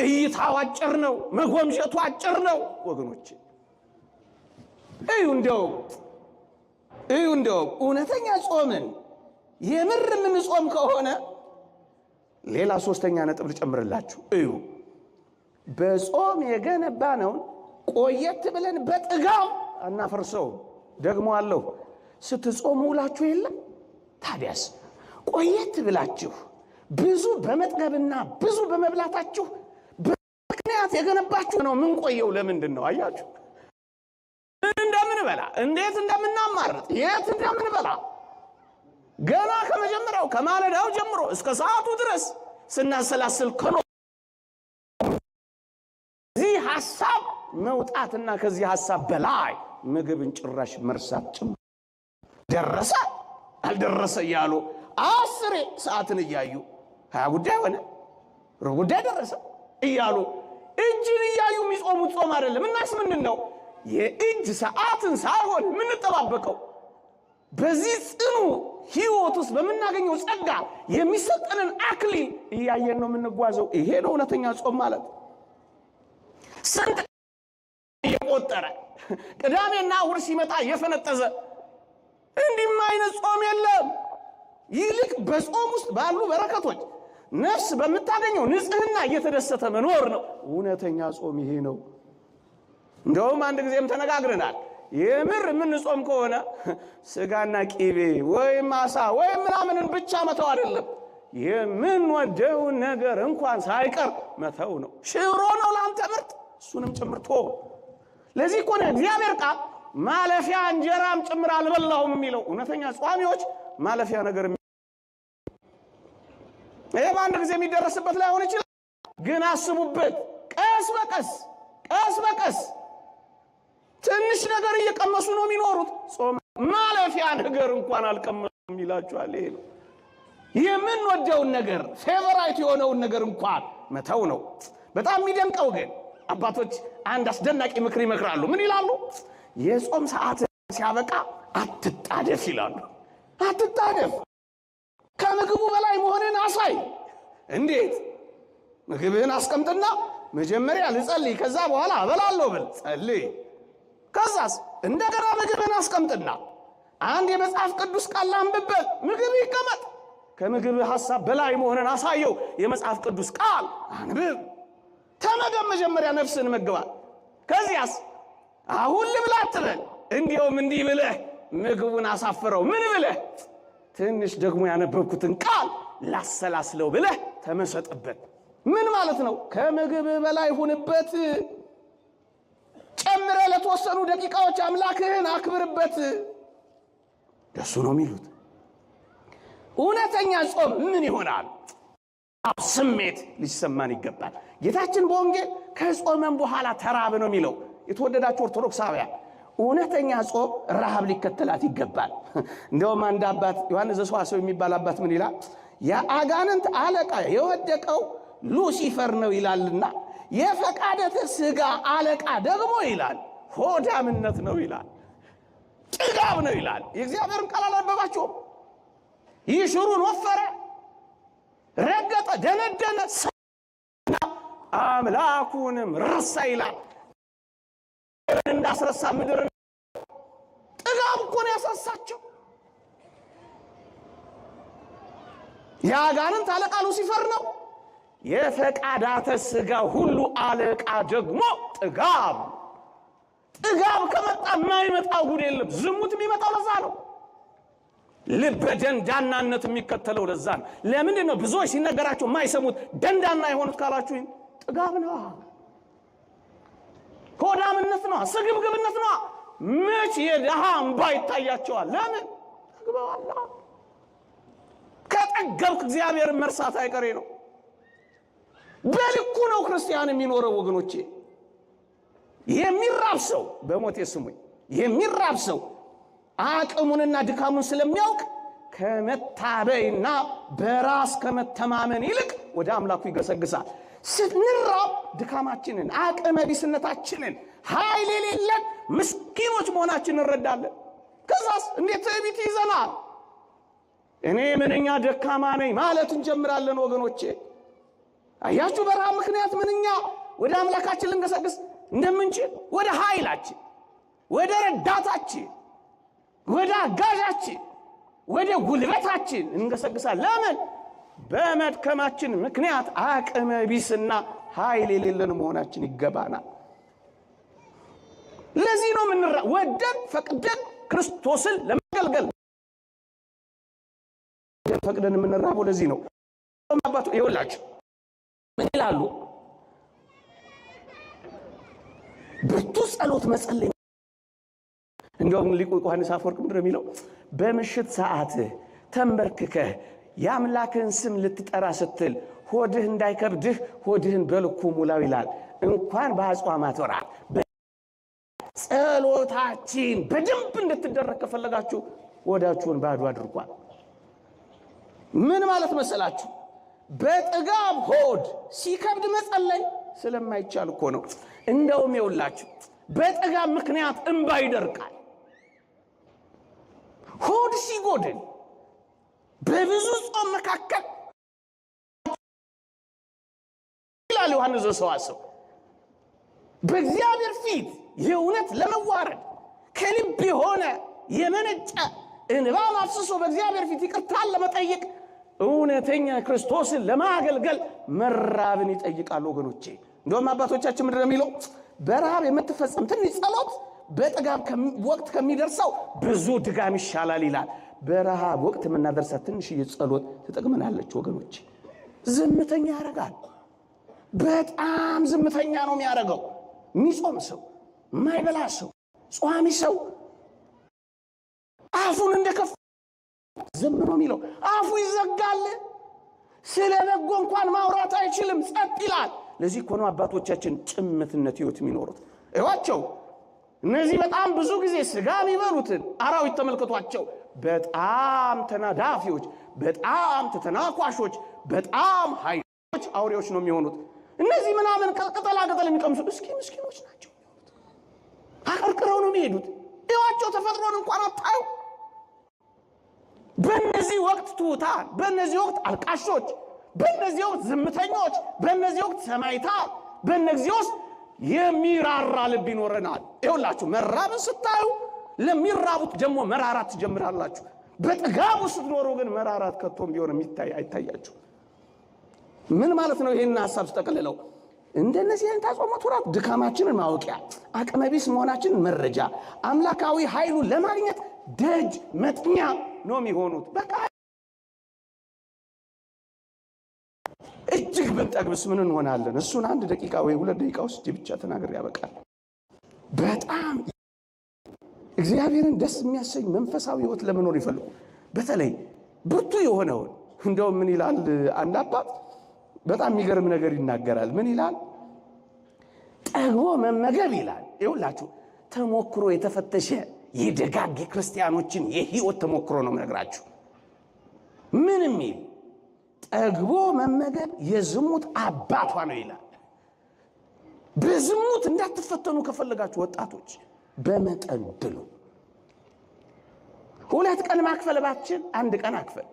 እይታው አጭር ነው። መጎምጀቱ አጭር ነው። ወገኖች እዩ እንደው እዩ እንደው እውነተኛ ጾምን የምር የምንጾም ከሆነ ሌላ ሶስተኛ ነጥብ ልጨምርላችሁ። እዩ በጾም የገነባነውን ቆየት ብለን በጥጋብ አናፈርሰውም። ደግሞ አለሁ ስትጾሙ ውላችሁ የለም ታዲያስ ቆየት ብላችሁ ብዙ በመጥገብና ብዙ በመብላታችሁ በምክንያት የገነባችሁ ነው። ምን ቆየው ለምንድን ነው? አያችሁ ምን እንደምንበላ፣ እንዴት እንደምናማርጥ፣ የት እንደምንበላ ገና ከመጀመሪያው ከማለዳው ጀምሮ እስከ ሰዓቱ ድረስ ስናሰላስል ከኖ እዚህ ሐሳብ መውጣትና ከዚህ ሐሳብ በላይ ምግብን ጭራሽ መርሳት ጭምር ደረሰ አልደረሰ እያሉ አስሬ ሰዓትን እያዩ 20 ጉዳይ ሆነ ሩብ ጉዳይ ደረሰ እያሉ እጅን እያዩ የሚጾሙት ጾም አይደለም። እናስ ምንድን ነው? የእጅ ሰዓትን ሳይሆን የምንጠባበቀው በዚህ ጽኑ ሕይወት ውስጥ በምናገኘው ጸጋ የሚሰጠንን አክሊል እያየን ነው የምንጓዘው። ይሄ ነው እውነተኛ ጾም ማለት። ስንት እየቆጠረ ቅዳሜና እሑድ ሲመጣ እየፈነጠዘ እንዲህም አይነት ጾም የለም። ይልቅ በጾም ውስጥ ባሉ በረከቶች ነፍስ በምታገኘው ንጽሕና እየተደሰተ መኖር ነው እውነተኛ ጾም ይሄ ነው። እንደውም አንድ ጊዜም ተነጋግረናል። የምር የምንጾም ከሆነ ስጋና ቂቤ ወይም አሳ ወይም ምናምንን ብቻ መተው አይደለም፣ የምንወደውን ነገር እንኳን ሳይቀር መተው ነው። ሽሮ ነው ለአንተ ምርጥ፣ እሱንም ጭምር ቶ ለዚህ እኮ ነው እግዚአብሔር ቃል ማለፊያ እንጀራም ጭምር አልበላሁም የሚለው። እውነተኛ ጿሚዎች ማለፊያ ነገር ይሄ በአንድ ጊዜ የሚደረስበት ላይሆን ይችላል፣ ግን አስቡበት። ቀስ በቀስ ቀስ በቀስ ትንሽ ነገር እየቀመሱ ነው የሚኖሩት። ጾም ማለፊያ ነገር እንኳን አልቀመሱም ይላችኋል። ይሄ ነው የምንወደውን ነገር favorite የሆነውን ነገር እንኳን መተው ነው። በጣም የሚደንቀው ግን አባቶች አንድ አስደናቂ ምክር ይመክራሉ። ምን ይላሉ? የጾም ሰዓት ሲያበቃ አትጣደፍ ይላሉ። አትጣደፍ፣ ከምግቡ በላይ መሆንን አሳይ። እንዴት? ምግብህን አስቀምጥና መጀመሪያ ልጸልይ፣ ከዛ በኋላ እበላለሁ ብል ጸልይ። ከዛስ እንደገና ምግብህን አስቀምጥና አንድ የመጽሐፍ ቅዱስ ቃል ላንብበት፣ ምግብ ይቀመጥ። ከምግብ ሐሳብ በላይ መሆንን አሳየው። የመጽሐፍ ቅዱስ ቃል አንብብ፣ ተመገብ። መጀመሪያ ነፍስን መግባት። ከዚያስ አሁን ልብላ አትበል። እንዲያውም እንዲህ ብለህ ምግቡን አሳፍረው። ምን ብለህ? ትንሽ ደግሞ ያነበብኩትን ቃል ላሰላስለው ብለህ ተመሰጥበት። ምን ማለት ነው? ከምግብ በላይ ሁንበት። ጨምረ ለተወሰኑ ደቂቃዎች አምላክህን አክብርበት። ደሱ ነው የሚሉት። እውነተኛ ጾም ምን ይሆናል? ስሜት ሊሰማን ይገባል። ጌታችን በወንጌል ከጾመን በኋላ ተራብ ነው የሚለው። የተወደዳችሁ ኦርቶዶክሳውያን እውነተኛ ጾም ረሃብ ሊከተላት ይገባል። እንደውም አንድ አባት ዮሐንስ ዘሰዋስው የሚባል አባት ምን ይላል? የአጋንንት አለቃ የወደቀው ሉሲፈር ነው ይላልና የፈቃደተ ሥጋ አለቃ ደግሞ ይላል ሆዳምነት ነው ይላል፣ ጥጋብ ነው ይላል። የእግዚአብሔርን ቃል አላነበባችሁም? ይሽሩን ወፈረ፣ ረገጠ፣ ደነደነ፣ አምላኩንም ረሳ ይላል። እንዳስረሳ ምድር ጥጋብ እኮ ነው ያስረሳቸው። የአጋንንት አለቃ ሉሲፈር ነው። የፈቃዳተ ሥጋ ሁሉ አለቃ ደግሞ ጥጋብ። ጥጋብ ከመጣ የማይመጣው ጉድ የለም። ዝሙት የሚመጣው ለዛ ነው። ልበ ደንዳናነት የሚከተለው ለዛ ነው። ለምንድን ነው ብዙዎች ሲነገራቸው የማይሰሙት ደንዳና የሆኑት ካላችሁኝ፣ ጥጋብ ነዋ፣ ሆዳምነት ነዋ፣ ስግብግብነት ነዋ። መች የድሃ እምባ ይታያቸዋል? ለምን ጠግበዋል። ከጠገብክ እግዚአብሔርን መርሳት አይቀሬ ነው። በልኩ ነው ክርስቲያን የሚኖረው ወገኖቼ። የሚራብ ሰው በሞቴ ስሙኝ፣ የሚራብ ሰው አቅሙንና ድካሙን ስለሚያውቅ ከመታበይና በራስ ከመተማመን ይልቅ ወደ አምላኩ ይገሰግሳል። ስንራብ ድካማችንን፣ አቅመ ቢስነታችንን፣ ኃይል የሌለን ምስኪኖች መሆናችንን እንረዳለን። ከዛስ እንዴት ትዕቢት ይዘናል። እኔ ምንኛ ደካማ ነኝ ማለት እንጀምራለን ወገኖቼ። አያችሁ፣ በረሃብ ምክንያት ምንኛ ወደ አምላካችን ልንገሰግስ እንደምንችል፣ ወደ ኃይላችን፣ ወደ ረዳታችን፣ ወደ አጋዣችን፣ ወደ ጉልበታችን እንገሰግሳለን። ለምን? በመድከማችን ምክንያት አቅመ ቢስና ኃይል የሌለን መሆናችን ይገባናል። ለዚህ ነው የምንራ ወደን ፈቅደን ክርስቶስን ለማገልገል ፈቅደን የምንራበው ለዚህ ነው። አባቱ ይኸውላችሁ ምን ይላሉ? ብርቱ ጸሎት መጸለይ። እንዲያውም ሊቁ ዮሐንስ አፈወርቅ ምንድን ነው የሚለው? በምሽት ሰዓት ተንበርክከህ የአምላክህን ስም ልትጠራ ስትል ሆድህ እንዳይከብድህ ሆድህን በልኩ ሙላው ይላል። እንኳን በአጽዋማት ወራት ጸሎታችን በደንብ እንድትደረግ ከፈለጋችሁ ሆዳችሁን ባዶ አድርጓል። ምን ማለት መሰላችሁ? በጥጋብ ሆድ ሲከብድ መጸለይ ስለማይቻል እኮ ነው። እንደውም የውላችሁ በጥጋብ ምክንያት እንባ ይደርቃል። ሆድ ሲጎድል በብዙ ጾም መካከል ይላል ዮሐንስ ዘሰዋስው በእግዚአብሔር ፊት የእውነት ለመዋረድ ከልብ የሆነ የመነጨ እንባን አፍስሶ በእግዚአብሔር ፊት ይቅርታን ለመጠየቅ እውነተኛ ክርስቶስን ለማገልገል መራብን ይጠይቃሉ ወገኖቼ። እንደውም አባቶቻችን ምንድን ነው የሚለው? በረሃብ የምትፈጸም ትንሽ ጸሎት በጥጋብ ወቅት ከሚደርሰው ብዙ ድጋም ይሻላል ይላል። በረሃብ ወቅት የምናደርሳት ትንሽዬ ጸሎት ትጠቅመናለች ወገኖቼ። ዝምተኛ ያደርጋል። በጣም ዝምተኛ ነው የሚያደርገው። የሚጾም ሰው፣ የማይበላ ሰው፣ ጿሚ ሰው አፉን እንደከፍ ዝም ነው የሚለው። አፉ ይዘጋል። ስለ በጎ እንኳን ማውራት አይችልም፣ ጸጥ ይላል። ለዚህ እኮ ነው አባቶቻችን ጭምትነት ሕይወት የሚኖሩት። እዋቸው እነዚህ በጣም ብዙ ጊዜ ስጋ የሚበሉትን አራዊት ተመልከቷቸው። በጣም ተናዳፊዎች፣ በጣም ተተናኳሾች፣ በጣም ኃይሎች አውሬዎች ነው የሚሆኑት። እነዚህ ምናምን ቅጠላ ቅጠል የሚቀምሱ እስኪ ምስኪኖች ናቸው የሚሆኑት። አቀርቅረው ነው የሚሄዱት። እዋቸው ተፈጥሮን እንኳን አታዩ። በእነዚህ ወቅት ትሑታን፣ በእነዚህ ወቅት አልቃሾች፣ በእነዚህ ወቅት ዝምተኞች፣ በእነዚህ ወቅት ሰማዕታት፣ በእነዚህ ውስጥ የሚራራ ልብ ይኖረናል። ይኸውላችሁ መራብን ስታዩ ለሚራቡት ደግሞ መራራት ትጀምራላችሁ። በጥጋቡ ስትኖሩ ግን መራራት ከቶም ቢሆን የሚታይ አይታያችሁ። ምን ማለት ነው? ይሄን ሐሳብ ስጠቅልለው እንደነዚህ አይነት አጽዋማት ወራት ድካማችንን ማወቂያ፣ አቅመቢስ መሆናችንን መረጃ፣ አምላካዊ ኃይሉን ለማግኘት ደጅ መጥኛ ነው የሚሆኑት። በቃ እጅግ ብንጠግብስ ምን እንሆናለን? እሱን 1 ደቂቃ ወይ 2 ደቂቃ ውስጥ ብቻ ተናግሬ ያበቃል። በጣም እግዚአብሔርን ደስ የሚያሰኝ መንፈሳዊ ሕይወት ለመኖር ይፈልጉ። በተለይ ብርቱ የሆነውን እንደውም ምን ይላል አንድ አባት በጣም የሚገርም ነገር ይናገራል። ምን ይላል? ጠግቦ መመገብ ይላል። ይኸውላችሁ ተሞክሮ የተፈተሸ የደጋግ ክርስቲያኖችን የሕይወት ተሞክሮ ነው የምነግራችሁ። ምን የሚል ጠግቦ መመገብ የዝሙት አባቷ ነው ይላል። በዝሙት እንዳትፈተኑ ከፈለጋችሁ ወጣቶች በመጠን ብሉ። 2 ቀን ማክፈል ባችል 1 ቀን አክፈል፣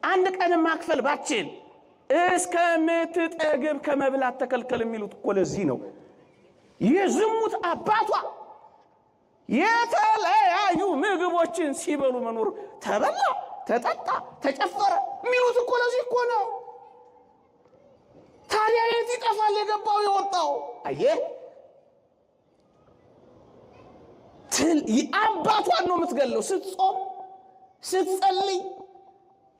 1 ቀን ማክፈል ባችል እስከምትጠግብ ከመብላት ተከልከል የሚሉት እኮ ለዚህ ነው። የዝሙት አባቷ የተለያዩ ምግቦችን ሲበሉ መኖር፣ ተበላ፣ ተጠጣ፣ ተጨፈረ የሚሉት እኮ ለዚህ እኮ ነው። ታዲያ የት ይጠፋል የገባው የወጣው? አየህ፣ አባቷን ነው የምትገለው። ስትጾም ስትጸልይ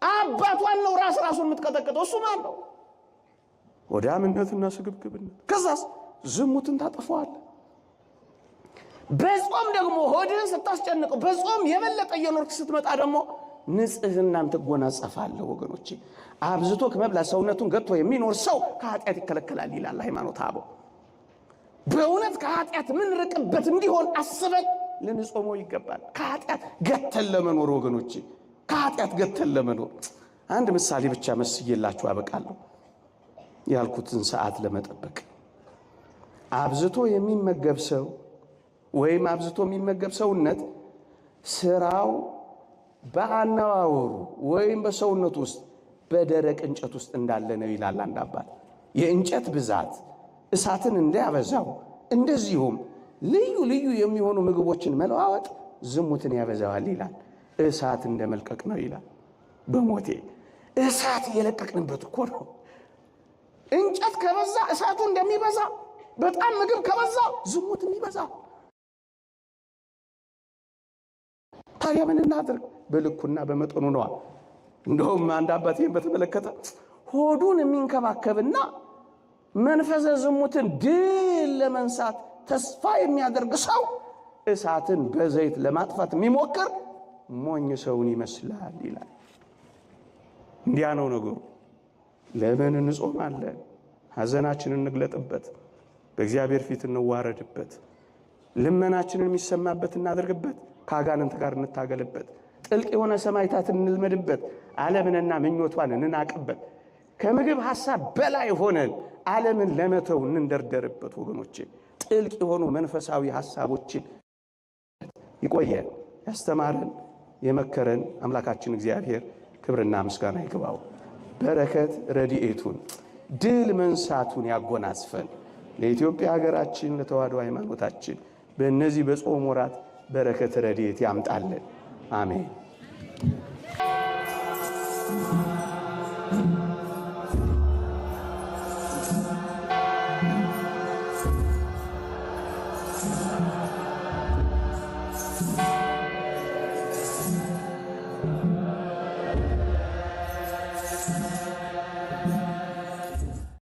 አባቷን ነው ራስ ራሱን የምትቀጠቅጠው። እሱ ማን ነው? ሆዳምነትና ስግብግብነት። ከዛስ ዝሙትን ታጠፈዋለህ። በጾም ደግሞ ሆድህን ስታስጨንቀው፣ በጾም የበለጠ እየኖርክ ስትመጣ ደግሞ ንጽህናን ትጎናጸፋለህ። ወገኖቼ፣ አብዝቶ ከመብላት ሰውነቱን ገጥቶ የሚኖር ሰው ከኃጢአት ይከለከላል ይላል ሃይማኖተ አበው። በእውነት ከኃጢአት ምንርቅበት እንዲሆን አስበን ልንጾመው ይገባል። ከኃጢአት ገተን ለመኖር ወገኖቼ፣ ከኃጢአት ገተን ለመኖር አንድ ምሳሌ ብቻ መስዬላችሁ አበቃለሁ፣ ያልኩትን ሰዓት ለመጠበቅ። አብዝቶ የሚመገብ ሰው ወይም አብዝቶ የሚመገብ ሰውነት ስራው በአነዋወሩ ወይም በሰውነቱ ውስጥ በደረቅ እንጨት ውስጥ እንዳለ ነው ይላል አንድ አባት። የእንጨት ብዛት እሳትን እንዳያበዛው እንደዚሁም ልዩ ልዩ የሚሆኑ ምግቦችን መለዋወጥ ዝሙትን ያበዛዋል ይላል። እሳት እንደ መልቀቅ ነው ይላል። በሞቴ እሳት እየለቀቅንበት እኮ ነው። እንጨት ከበዛ እሳቱ እንደሚበዛ፣ በጣም ምግብ ከበዛ ዝሙትም ይበዛል። ታዲያ ምን እናድርግ? በልኩና በመጠኑ ነዋ። እንደውም አንድ አባት ይህን በተመለከተ ሆዱን የሚንከባከብና መንፈሰ ዝሙትን ድል ለመንሳት ተስፋ የሚያደርግ ሰው እሳትን በዘይት ለማጥፋት የሚሞክር ሞኝ ሰውን ይመስላል ይላል። እንዲያ ነው ነገሩ። ለምን እንጾማለን? ሐዘናችንን እንግለጥበት፣ በእግዚአብሔር ፊት እንዋረድበት፣ ልመናችንን የሚሰማበት እናደርግበት፣ ከአጋንንት ጋር እንታገልበት፣ ጥልቅ የሆነ ሰማዕታትን እንልመድበት፣ ዓለምንና ምኞቷን እንናቅበት፣ ከምግብ ሐሳብ በላይ ሆነን ዓለምን ለመተው እንንደርደርበት። ወገኖቼ፣ ጥልቅ የሆኑ መንፈሳዊ ሐሳቦችን ይቆየን። ያስተማረን የመከረን አምላካችን እግዚአብሔር ክብርና ምስጋና ይግባው። በረከት ረድኤቱን ድል መንሳቱን ያጎናጽፈን። ለኢትዮጵያ ሀገራችን፣ ለተዋሕዶ ሃይማኖታችን በእነዚህ በጾም ወራት በረከት ረድኤት ያምጣልን። አሜን።